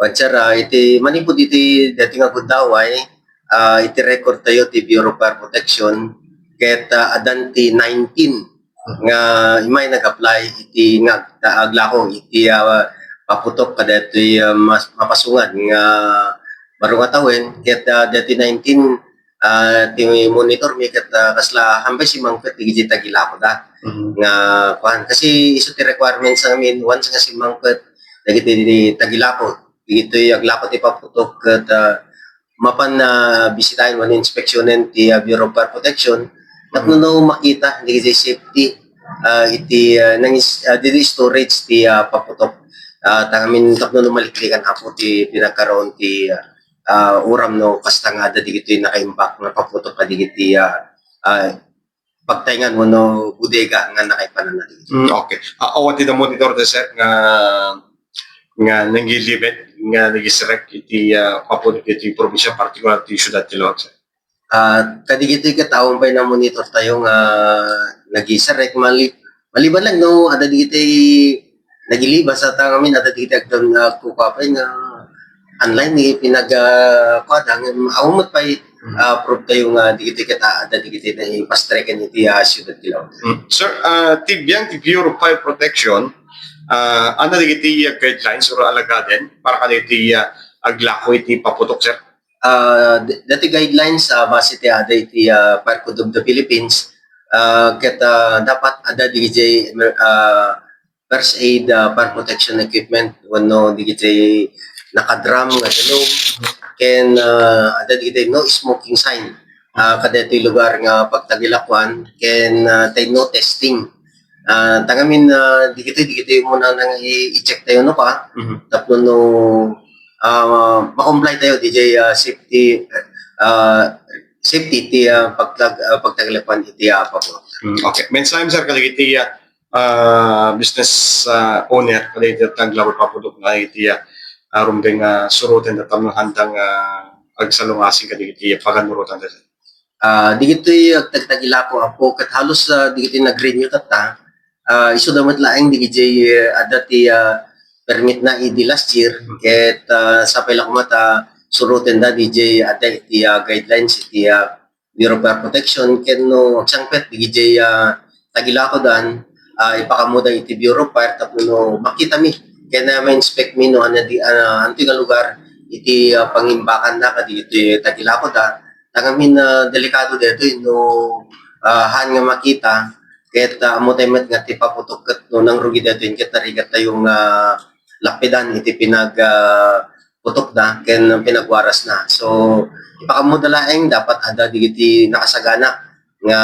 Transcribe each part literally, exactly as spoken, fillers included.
Wen, sir, ah, iti manipud iti daytoy nga gundaway, ah, iti record tayo ti Bureau of Fire Protection, ket, ah, addan ti nineteen nga immay nag-apply iti nga agta-, aglako iti, ah, paputok kadaytoy, ah, mas-, mapasungad nga baro nga tawen, ket, ah, daytoy nineteen, ah, ti monitor mi ket, ah, kasla hampay simmangpet dagiti tagilakoda. Mhm. Nga, kuan, kasi isu ti requirements amin, once nga simmangpet dagiti tagilako, dagitoy aglako ti paputok ket, ah, mapan, ah, bisitaen wenno inspeksionen ti, ah, Bureau of Fire Protection tapno, mhm, no makita dagiti safety, ah, iti, ah, nang is-, ah, didi storage ti, ah, paputok. Ah, tangamin tapno no maliklikan, Apo, ti pinagkaroon ti, ah, ah, uram no kasta nga adda dagitoy nakaimbak nga paputok kadagiti, ah, ah, pagtaengan wenno bodega nga nakaipananna dagitoy. Mm, okay. Ah, awan ti namonitor da, sir, nga, nga nanggilibet, nga nagisirek iti, ah, paputok iti probinsya, partikular ti siudad ti Loan, sir? Ah, kadagitoy ket awan pay namonitor tayo nga nagisirek. Mali-, maliban lang no adda dagitoy nagilibas, at ngamin adda dagiti agdam nga agkukua pay nga online ni pinag, ah, kuada, ngem awan met pay, ah, proof tayo nga dagitoy ket, ah, adda dagiti naipastreken iti, ah, siudad ti Laote. Mm. Sir, ah, ti biang ti Bureau of Fire Protection, ah, adda dagiti, ah, guidelines or alagaden para kadagiti, ah, aglako iti paputok, sir? Ah, d-, dati guidelines, ah, base ti ada iti, ah, Fire Code of the Philippines, ah, ket, ah, dapat adda dagiti emer-, ah, first aid, ah, fire protection equipment wenno dagiti nakadram nga danum, ken, ah, adda dagiti no smoking sign, ah, kadaytoy lugar nga pagtagilakuan, ken, ah, tay no testing. Ah, tangamin, ah, dagitoy, dagitoy muna nang i-, i-check tayo, no, pa? Mhm. Tapno no, ah, ma-comply tayo, D J, ah, safety, ah, safety ti, ah, pagtag-, ah, pagtagilakuan iti, ah, paputok. Mm, okay. Mensahe, sir, kadagiti, ah, ah, business, ah, owner, kadagiti taglako paputok nga iti, ah, ah, rumbeng, ah, suroten tapno handang, ah, agsalungasing kadagiti paganurotan, sir. Ah, digitoy agtagtagilako, Apo, ket halos, ah, digitoy nag-renew tatta. Ah, isuda met laeng digiti, ah, adda ti, ah, permit na idi last year, ket, ah, sapay la koma ta suroten da D J adda iti, ah, guidelines iti, ah, Bureau of Fire Protection, ken no agsangpet digiti, ah, tagilakodan, ah, ipakaammoda iti Bureau of Fire tapno no makita mi ken, ah, ma-inspect mi no ania di, ah, antoy nga lugar iti, ah, pangimbakanna kadagiti tagilakoda. Tangamin, ah, delikado daytoy no, ah, haan nga makita, ket, ah, ammo tayo met nga ti paputok ket no nangrugi daytoy ket narigat tayo nga lappedan iti pinag, ah, putokda ken pinagwarasna. So, ipakaammoda laeng dapat adda digiti nakasagana nga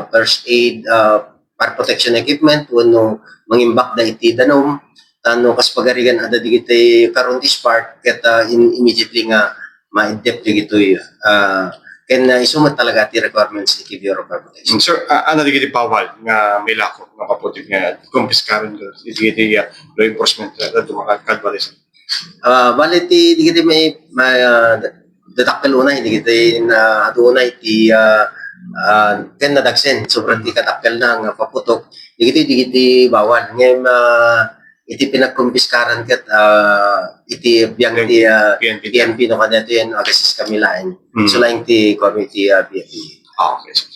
first aid, ah, fire protection equipment wenno mangimbakda iti danum, ta no kas pagarigan adda digiti current spark ket, ah, in-, immediately nga ma-iddep dagitoy, ah, ken, ah, isu met talaga ti requirements iti Bureau of Fire Protection. Mm, sir, ah, ania dagiti bawal nga mailako nga paputik nga kumpiskaren dagiti, ah, law enforcement, ah, kadua nga kadua, sir? Ah, bali ti dagiti may, may, ah, da-, dadakkel unay, dagiti na adu unay ti, ah, ah, ken nadagsen, sobra ti kadakkelna nga paputok. Dagiti, dagiti bawal. Ngem, ah, iti pinagkumpiskaran ket, ah, iti biang ti, ah, P N P. P N P no kadaytoy no agassis kami laeng. Mm. So laeng ti kuan iti, ah, P N P. Ah, okay, sir.